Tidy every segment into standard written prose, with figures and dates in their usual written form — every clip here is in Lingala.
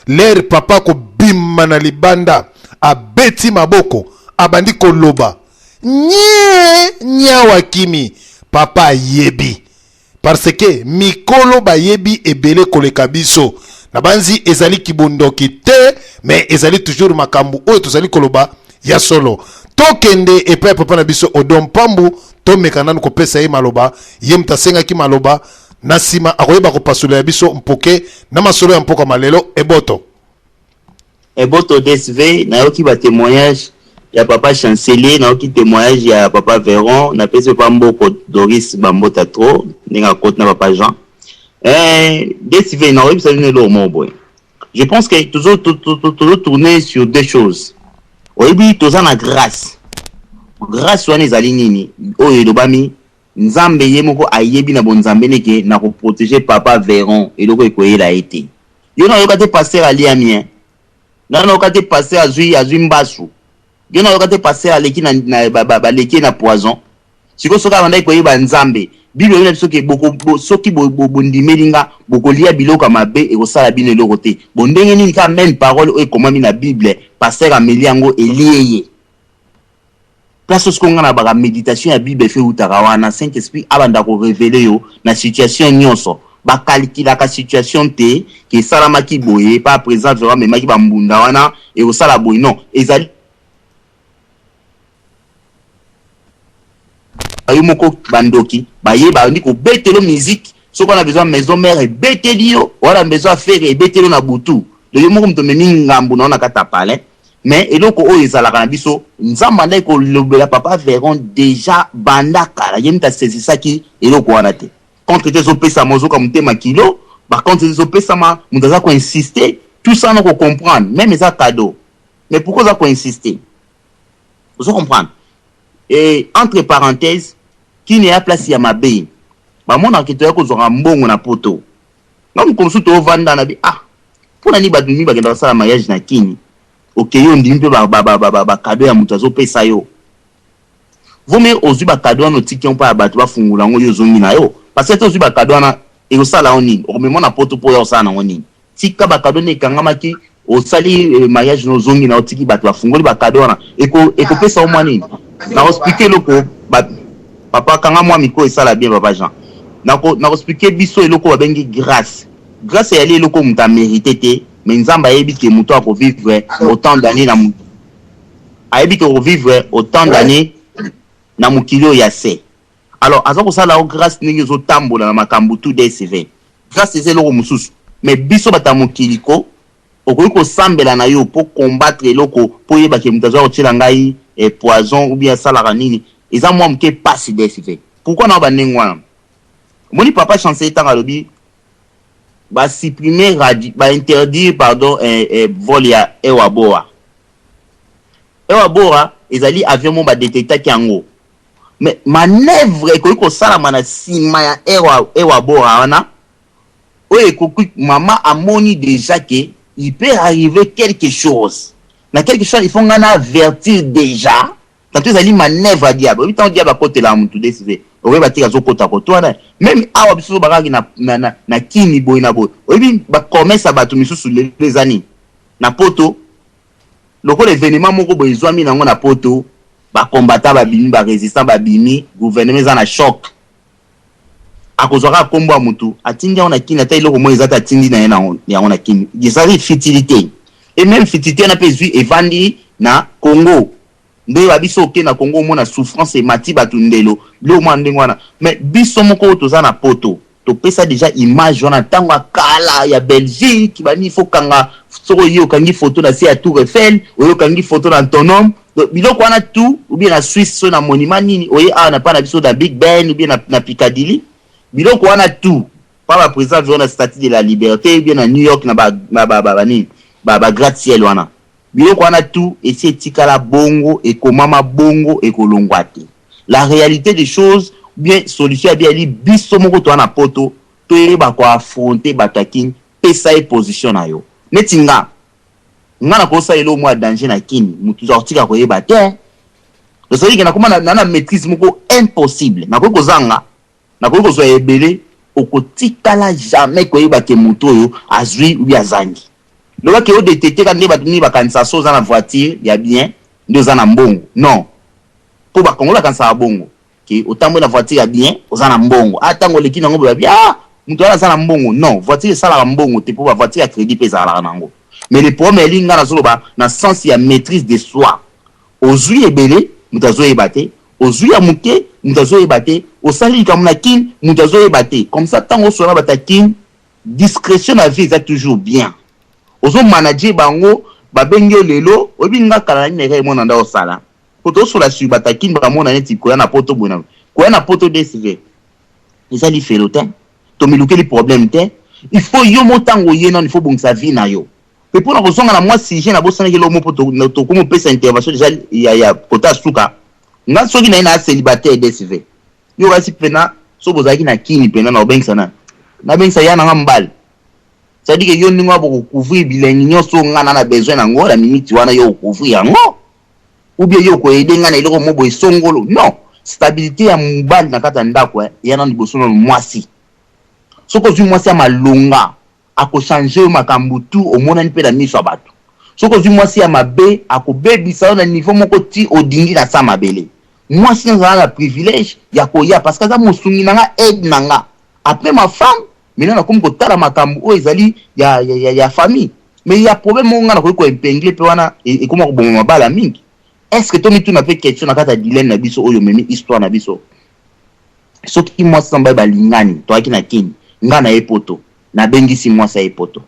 Lere papa kobima na libanda, abeti maboko, abandi koloba nye nyawa akimi. Papa ayebi parce que mikolo bayebi ebele koleka biso. Nabanzi ezali kibondoki te, mais ezali toujours makambo oyo tozali koloba ya solo. Tokende epai ya papa na biso Odon Mpambu, tomeka nanu kopesa ye maloba. Ye moto asengaki maloba, na nsima akoyeba kopasola ya biso mpoke na masolo ya mpoka malelo. Eboto. Eboto DSV, nayoki ba témoignage ya papa Chancelier, nayoki témoignage ya papa Veron, napesi papa Mboko Doris bambota trop ndenge akoti na papa Jean. DSV, nakoyebisa bino eloko moko boye. Je pense que toujours toujours tourner sur deux choses. Oyebi, toza na grâce. Grâce wana ezali nini? Oyo elobami, Nzambe ye moko ayebi na bonzambe neke na koprotéger papa Veron, eloko ekoyela ye te. Yo nayoka te pasteur aliami, hein? Na nayoka te pasteur azwi mbasu. Yo nayoka te pasteur aleki na baleki ye na poison. Sikoyo soki abandaki koyeba Nzambe, Bible elobi na biso ke soki bondimeli nga, bokolia biloko ya mabe, ekosala bino eloko te. Bo ndenge nini kaka même parole oyo ekomami na Bible, pasteur ameli yango, elie ye? Place oyo sikoyo nga na baka méditation ya Bible efe eutaka wana, Saint Esprit abanda korévéler yo na situation nyonso. Bakalikilaka situation te ke esalamaki boye pa président vraiment amemaki bambunda wana, ekosala boye. Non, ezali yo moko. Bandoki baye bandi kobetelo musique. Soki wana besoin maison mère ebeteli yo, wana besoin affaire ebeteli yo na butu. Donc yo moko moto omemi ngambu na yo na kati ya palais. Mais eloko oyo ezalaka na biso, Nzambe andaki kolobela papa Veron déjà banda kala. Ye moto asezisaki eloko wana te. Contre te ezopesama, ozoka motema kilo. Bacontre te ezopesama, moto aza koinsister, tout ça na kocomprendre. Même eza cadeau, mais pourquoi oza koinsister? Ozo comprendre? Et entre parenthèses, kini ya place ya mabe, bamonaka toya kozwaka mbongo na poto. Nga mokolo mosusu toovanda na bi, ah, mpo na nini bato mingi bakenda kosala mariage na Kini? Okei, ondimi mpe bacadeau ya moto azopesa yo. Vome ozwi bacadeau wana, otiki yango mpo ya bato bafungula yango, yo ozongi na yo. Parce que te ozwi bacadeau wana, ekosala yo nini? Okomema na poto mpo oya kosala nango nini? Tika bacadeau nde ekangamaki. Osali mariage na, ozongi na, otiki bato bafungoli bacadeau wana, ekopesa yo mwa nini? Nakoexpliquer eloko. Papa, kanga mwa micro, esala bien. Papa Jean, nakoexpliquer biso eloko babengi grâce. Grâce eyali eloko moto amérite te, mais Nzambe ayebi ke moto akovivre autant d'année na, ayebi ke okovivre autant d'année na mokili oyo ya se. Alors aza kosala yo grâce ndenge ezotambola na makambo tout. DSV, grâce eza eloko mosusu. Mais biso bato ya mokili ko okoki kosambela na yo mpo combattre eloko, mpo oyebake moto aza kotiela ngai poison ou bien asalaka nini, eza mwa moke pasi. DSV, pourquoi na bandenge wana? Omoni papa Chancelier, ntango alobi basupprimer radio, bainterdire, pardon, vol ya Hewa Bora. Hewa Bora ezali avion moko badétectaki yango, mais manœuvre ekoki kosalama na nsima ya Hewa Bora wana oyo ekoki. Mama amoni déjà ke il peut arriver quelque chose na quelque chose, il faut nga na avertir déjà. Tanto ezali manœuvre ya diable. Oyebi, ntango diable akotelaka motu, DSV, okoyeba tika azokota koto wana. Même awa biso bakaki na Kini boye na boye. Oyebi, bacommerce ya bato misusu lelo eza nini na poto? Lokola événement moko boye ezwami nango na poto, bacombattant babimi, barésistant babimi, gouvernement eza na choc, akozwa kaka nkombo ya motu, atindi yango na Kini. Ata eloko moko eza te, atindi na ye yango na Kini. Ezali futilité. Et même futilité wana mpe ezwi, evandi na Congo. Nde oyeba biso oke na Congo, omona souffrance emati bato ndelo, biloko mwana ndenge wana. Mais biso moko oyo toza na poto, topesa déjà image wana ntango ya kala ya Belgique. Bani faut kanga, soki oye okangi photo na se ya Tour Eiffel, oye okangi photo na Antonum, biloko wana tout, ou bien na Suisse so na monument nini, oye awa na pa na biso na Big Ben ou bien na Piccadilly, biloko wana tout pa baprésident vero na Statue de la Liberté, ou bien na New York na banini, bagratte-ciel wana, biloko wana tout esi etikala bongo, ekomama bongo, ekolongwa te. La réalité des choses, bien solution ya biali, biso moko toza na poto, toyeba koaffronter bato ya Kini. Pesa ye position na yo. Neti nga nakosala eloko moko ya danger na Kini, motu akotika koyeba te. C'est-à-dire nakoma na maîtrise moko impossible. Nakoki kozanga, nakoki kozwa ebele, okotikala jamais koyeba ke motu oyo azwi ubi azangi. Loba ke odetecte ka nde bato mingi bakanisa so oza na voiture ya bien nde oza na mbongo. Non, mpo bakongolo bakanisaka bongo ke otamboli na voiture ya bien, oza na mbongo. Ah, ntango oleki nango boye, babi: "Ah, moto wana aza na mbongo." Non, voiture esalaka mbongo te, mpo bavoiture ya crédit mpe ezalaka nango. Mais le problème eli, nga nazoloba na sens ya maîtrise de soi. Ozwi ebele, moto azoyeba te. Ozwi ya moke, moto azoyeba te. Osali likambo na Kine, moto azoyeba te. Comme ça, ntango osola bato ya Kine, discrétion na vie eza toujours bien. Ozomanager bango, babengi yo lelo, oyebi nga kala nini eka emona nda osala po tosola sur bato ya Kine, bamona neti koya na Poto boye, na koya na Poto dsv eza lifelo te, tomilukeli problème te. Il faut yo mo ntango oye nano, il faut bongisa vie na yo. Mpe mpona kozonga na mwa sujet, nabosanaki eloko mo mpo tokomi opesa intervention déjà ya kota suka. Nga soki naye na célibataire, dsv, yo kasi mpena so bozalaki na Kini mpena na obengisa nani? Nabengisa ya nanga mobali. C'est-à-dire que yo ndenge wana bokocouvrir bilengi nyonso nga na besoin nango na miniti wana, yo okouvrir yango ou bien yo okoaider nga na eloko mo boye songolo. Non, stabilité ya mobali na kati ya ndako eya nano liboso nano mwasi. Soki ozwi mwasi ya malonga, akochanger yo makambo tu omonani mpe na miso ya bato. Soki ozwi mwasi ya mabe, akobebisa yo na niveau moko ti odingi na sa mabele. Mwasi nazala na privilège ya koya parce que aza mosungi na nga, aide na nga. Après ma femme, maintenant nakomi kotala makambo oyo ezali ya famille. Mais ya problème moko nga nakoki koépingler mpe wana ekóma koboma mabala mingi. Est ce que tomituna mpe question na kati ya dilemme na biso oyo omemi histoire na biso? Soki mwasi na mobali balingani, toyaki na Kini, nga na ye Poto, nabengisi mwasi ya ye Poto,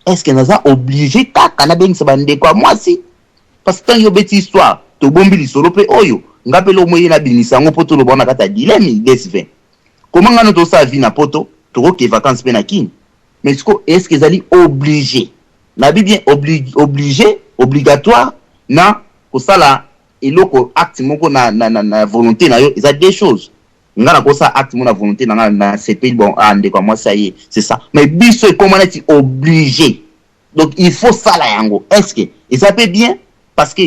est ce que naza obligé kaka nabengisa bandeko ya mwasi? Parce que ntango yo obeti histoire, tobombi lisolo mpe oyo nga mpe lomo ye nabimisa yango mpo toloba na kati ya dilemme dsv. Koma ngano tosala vie na Poto, tokoke vacance mpe na Kini, mais siko est ce que ezali obligé, nabi bien obligé, obligatoire na kosala eloko, acte moko na volonté na yo, eza deux choses. Nga nakosala acte moko na volonté na nga, na sepeli, bon, ah, ndeko ya mwasi aye, c'est ça. Mais biso ekóma neti obligé, donc il faut sala yango. Est ce que eza mpe bien? Parce que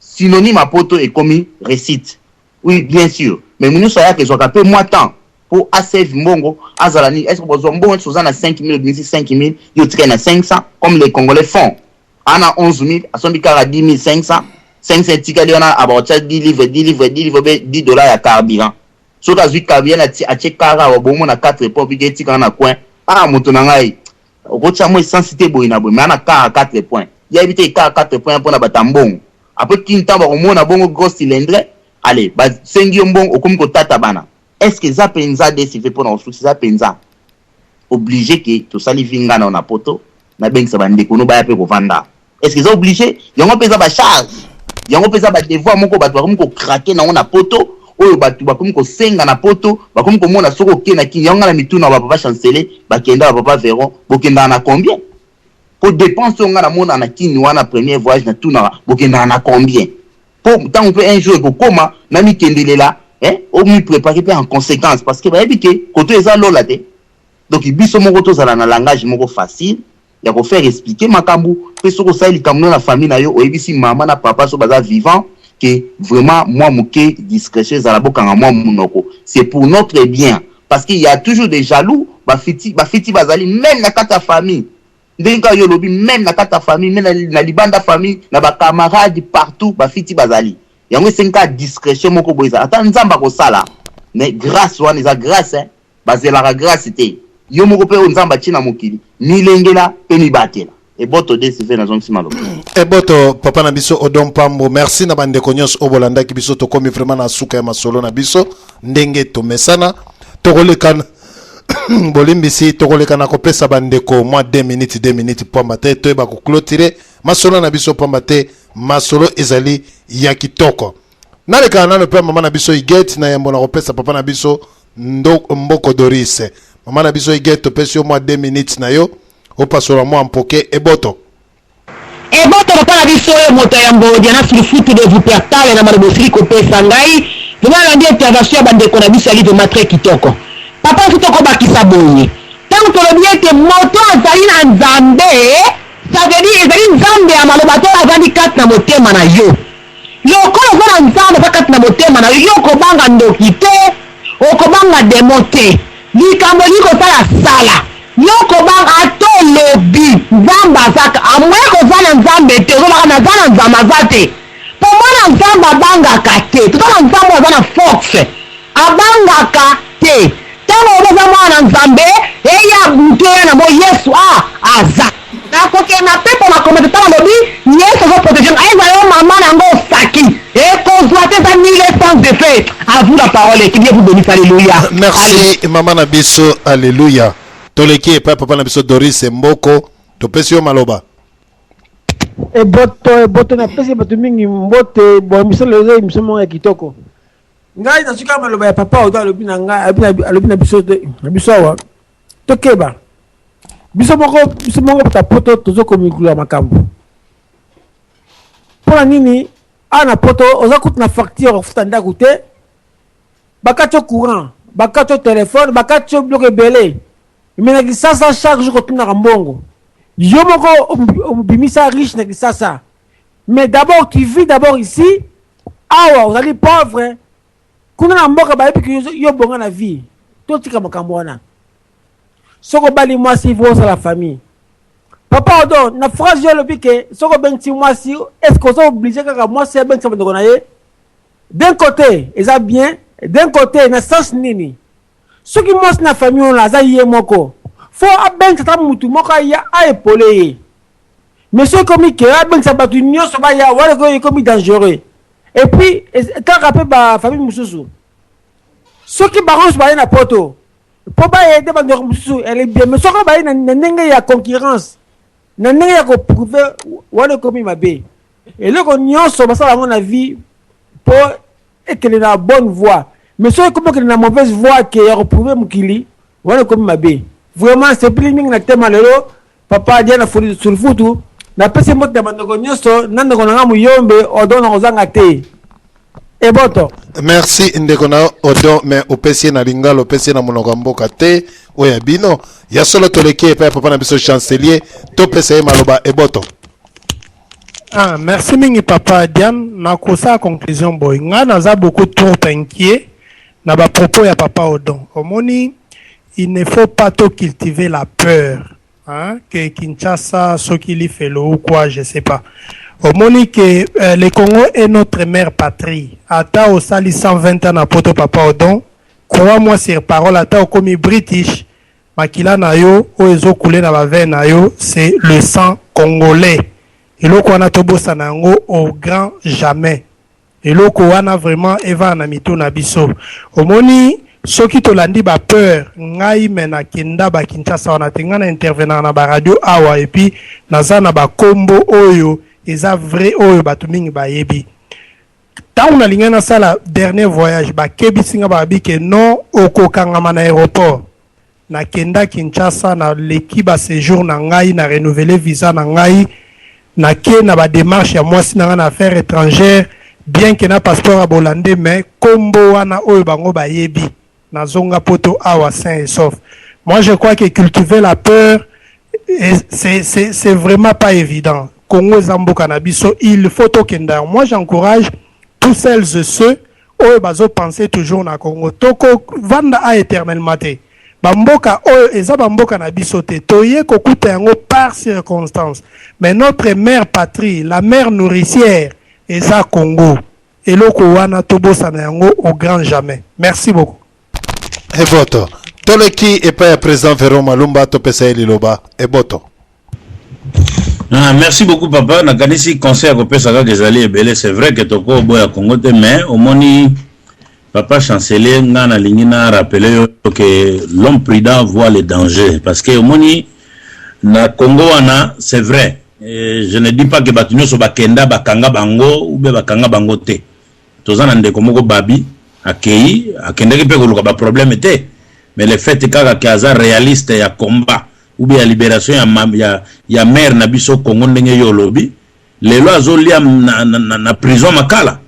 synonyme ya Poto ekomi réussite, oui, bien sûr, mais mo nyonso ayaka ezwaka mpe mwa temps mpo asave mbongo. Azala nini? Est ce que bozwa mbongo nyonso oza na 5000, obimisi 5000, yo otikali na 500, comme les Congolais font? Ana 11 000, asombi kaka 10 500, 500 etikali wana, abakotia 10 livre, 10 livre, 10 livre be 10 $ ya carburant. Soki azwi carburant, atie kaka awa bongo na 4 points, bike etikanga na coin. Ah, moto na ngai, okotia mo essence te boye na boye, mais ana kaka 4 points, yebi te kaka 4 points mpona bato ya mbongo. Après kini, ntango bakomona bongo gros cylindre, ale basengi yo mbongo, okomi kotata bana. Est ce que eza mpenza desive mpona kosusi? Eza mpenza obligé ke tosali vi nga na Poto, nabengisa bandeko no baya mpe kovanda? Est ce que eza obligé? Yango mpe eza bacharge, yango mpe eza badevoir moko bato bakomi kocraquer nango na Poto, oyo bato bakomi kosenga na Poto, bakomi komona soki okei na Kini. Yango nga na mituna, bapapa Chancele bakenda, bapapa Veron, bokendaka na combien? Po dépense oyo nga namona na Kini wana, premier voyage, natunaka bokendaka na combien, po ntango mpe un jour ekokóma na mikendelela, eh, omiprépare mpe en conséquence, parce que bayebi ke koto eza lola te. Donc biso moko tozala na langage moko facile ya kofaire expliquer makambo. Mpe soki osali likambo no na famille na yo, oyebisi mama na papa so baza vivant ke vraiment mwa moke discrétion ezala, bokanga mwa monoko, c'est pour notre bien, parce qu'il y a toujours des jaloux. Bafiti, bafiti bazali même na kati ya famille, ndenge kaka yo olobi, même na kati ya famille, même na libanda famille, na bacamarade, partout bafiti bazali. Yango esengi kaka discrétion moko boye ezala. Ata Nzambe akosala, mais grâce wana eza grâce, hein? Bazelaka grâce te. Yo moko mpe oyo Nzambe atie na mokili, milengela mpe mibatela. Eboto desive, nazongisi maloba. Eboto, papa na biso Odon Pambo. Merci na bandeko nyonso oyo bolandaki biso. Tokomi vraiment na suka ya masolo na biso. Ndenge tomesana, tokoleka, bolimbisi, tokoleka na kopesa bandeko mwa 2 minutes, 2 minutes, pamba te toyeba koclôturer masolo na biso, pamba te masolo ezali ya kitoko. Nalekaka nano mpe mama na biso Iget na yambo na kopesa papa na biso Mboko Doris. Mama na biso Iget, topesi yo mwa 2 minutes na yo, opasola mwa mpoke. Eboto. Eboto, papa na biso oyo moto ya mbodi na sulufutu de Vupertale na maloba osili kopesa ngai. Vraiment, nalandi intervention ya bandeko na biso, ali vraiment très kitoko. Papa, soki tokobakisa boye, ntango tolobi ete moto azali na Nzambe, ça veut dire ezali Nzambe ya maloba to azali kati na motema na yo. Lokola oza na Nzambe aza kati na motema na yo, yo okobanga ndoki te, okobanga démon te. Likambo elingi kosala sala, yo okobanga ata olobi. Nzambe azaka amoye koza na Nzambe te ozolaka naza na Nzambe aza te po mwana Nzambe abangaka te toza na Nzambe oyo aza na force abangaka te tango olobi oza mwana na Nzambe eya butu eya na moi Yesu a aza nakokende na pepo na komata tango alobi Yesu azo proteger nga ezala yo mama na ngo osaki ekozwa te eza nul et sans effet à vous la parole et que Dieu vous benisse alléluia. Merci maman na biso alléluia. Toleki epai papa na biso Doris Mboko, topesi yo maloba. Eboto eboto napesi bato mingi mbote bo emission lelo eza emission moko ya kitoko ngai nasuki maloba ya papa odo alobi na ngai alobi na biso na biso awa tokeba biso moko biso moko bata poto tozokomikula makambo mpo na nini awa na poto oza kutu na facture ofuta ndako te bakati yo courant bakati yo telefone bakati yo biloko ebele me na kisasa chaque jour kotunaka mbongo yo moko obimisa riche na kisasa mais d'abord tu vis d'abord ici awa ozali pauvre kuna na mboka bayebi ke yo bonga na vie totika makambo wana soki obali mwasi il faut osala famille papa odo na phrase yo olobi ke soki obengisi mwasi est ce que oza oblige kaka mwasi abengisa bandeko na ye D'un cote eza bien, d'un cote na sens nini? Soki mwasi na famille wana aza ye moko, faut abengisa ata mutu moko aya a epauler ye. Mais soki ekomi ke abengisa batu nionso baya, wana ekomi dangereux. Et puis etalaka pe ba famille mususu. Soki bango nionso baye na poto, po ba aider ba ndeko mususu elle est bien, mais soki baye na ndenge ya concurrence, na ndenge ya ko prouver, wana ekomi mabe. Eloko nionso basala yango na vie po ekende na bonne voie mais soki ekomi okende na mauvaise voie ke ya ko prouver mokili wana ekomi mabe vraiment sepeli mingi na tema lelo papa Diana Sulfutu napesi mbote na bandeko nionso na ndeko na nga Muyombe Odon nakozanga te eboto. Merci ndeko na Odon mais opesi ye na lingala opesi ye na monoko ya mboka te oyo ya bino ya solo toleki epai ya papa na biso chancelier topesa ye maloba eboto. Ah, merci mingi papa Diane. Nakosala conclusion boye. Nga naza beaucoup trop inquiet na ba propos ya papa Odon. Omoni, il ne faut pas to cultiver la peur. Hein, que Kinshasa, soki lifelo ou quoi, je sais pas. Omoni que euh, le Congo est notre mère patrie. Ata osali 120 ans na poto papa Odon, crois-moi sur parole, ata okomi British, Makila na yo oyo ezo couler na ba veines na yo c'est le sang congolais eloko wana tobosana yango au grand jamais eloko wana vraiment evanda na mitu na biso omoni soki tolandi ba peur ngai mais na kenda ba Kinshasa wana te ngai na intervenaka na ba radio awa et puis naza na ba kombo oyo eza vrai oyo bato mingi bayebi Tango nalingaki nasala dernier voyage bakebisi nga balobi ke non okokangama na aeroport. Nakenda Kinshasa naleki ba sejours na ngai na renouveler visa na ngai nake na ba demarches ya mwasi na ngai na affaires etrangères bien que na passeport ya bolande mais kombo wana oyo bango bayebi nazonga poto awa sain et sauf. Moi je crois que cultiver la peur c'est vraiment pas evident. Congo eza mboka na biso il faut tokenda yango. Moi j'encourage tous celles et ceux oyo bazo penser toujours na Congo. Toko vanda a eternellement te. Ba mboka oyo eza ba mboka na biso te. Toye kokuta yango par circonstance. Mais notre mère patrie, la mère nourricière eza Congo. Eloko wana tobosana yango au grand jamais. Merci beaucoup. Eboto. Toleki epai ya president Veron Malumba topesa ye liloba. Eboto. Ah, merci beaucoup papa nakanisi conseil ya kopesa kaka ezali ebele c'est vrai que tokoboya Congo te mais omoni papa chancelier nga nalingi na rappeler yo que l'homme prudent voit le danger parce que omoni na Congo wana c'est vrai eh, je ne dis pas que bato nyonso bakenda bakanga bango ou bien bakanga bango te toza na ndeko moko babi akei akendaki mpe koluka ba problème te mais le fait kaka ke aza réaliste ya combat ou bien ya liberation ya, ya, ya mère na biso Congo ndenge yo olobi lelo azolia na, na, na, na prison Makala.